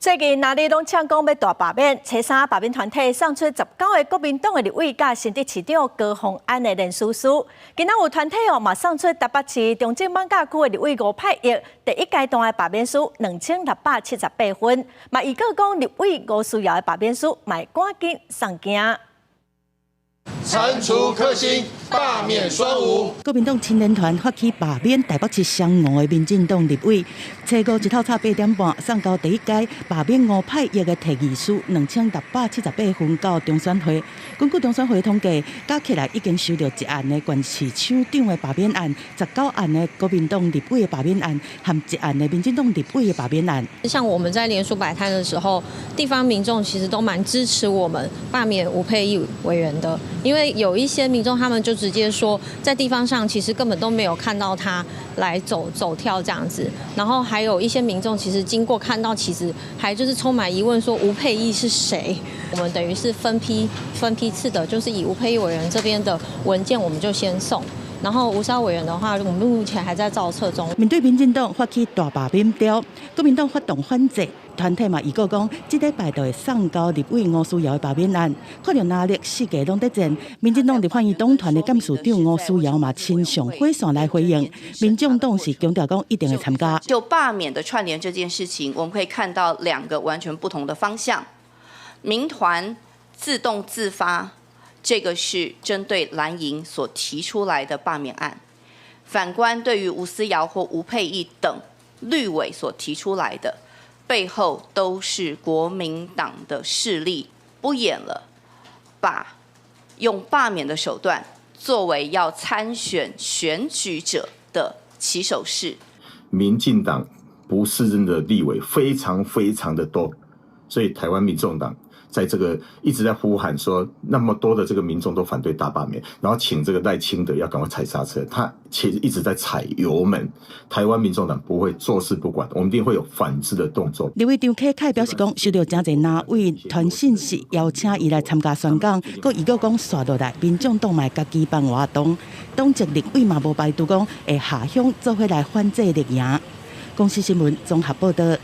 最近哪里攏嗆講欲大罷免，初三罷免團體送出19個國民黨的立委佮新竹市長高虹安的連署書。今仔有團體哦，嘛送出台北市中正艋舺區的立委吳沛憶第一階段的罷免書2678份，嘛預告講立委吳思瑤的罷免書嘛會趕緊送件。鏟除克星，罷免雙吳。國民黨青年團發起罷免台北市雙吳的民進黨立委，初五一透早8點半送交第一階罷免吳沛憶的提議書2678份到中選會。根據中選會統計，加起來已經收到一案的縣市首長的罷免案，19案的國民黨立委的罷免案，和一案的民進黨立委的罷免案。像我們在連署擺攤的時候，地方民眾其實都蠻支持我們罷免吳沛憶委員的，因為有一些民眾他們就直接說，在地方上其實根本都沒有看到他來走走跳這樣子，然後還有一些民眾其實經過看到，其實還就是充滿疑問，說吳沛憶是誰？我們等於是分批分批次的，就是以吳沛憶委員這邊的文件，我們就先送。然後吳思瑤委員的話，我們目前還在造冊中。面對民進黨發起大罷免潮，國民黨發動反制，團體嘛預告講，這禮拜就會送交立委吳思瑤的罷免案。看著藍綠四界攏佇戰，民進黨立法院黨團的幹事長吳思瑤嘛親上火線來回應。民眾黨是強調講一定會參加。就罷免的串聯這件事情，我們可以看到兩個完全不同的方向。民團自動自發。這個是針對藍營所提出來的罷免案，反觀對於吳思瑤或吳沛憶等綠委所提出來的，背後都是國民黨的勢力不演了，把用罷免的手段作為要參選選舉者的起手式。民進黨不適任的立委非常非常的多，所以台灣民眾黨在這個一直在呼喊說，那麼多的這個民眾都反對大罷免，然後請這個賴清德要趕快踩剎車，他其實一直在踩油門。台灣民眾黨不會坐視不管，我們一定會有反制的動作。立委張啟楷表示講，收到誠濟藍委傳訊息邀請伊來參加宣講，閣預告講，紲落來民眾黨嘛會家己辦活動，黨籍立委嘛無排除講會下鄉做伙來反制綠營。公視新聞綜合報導。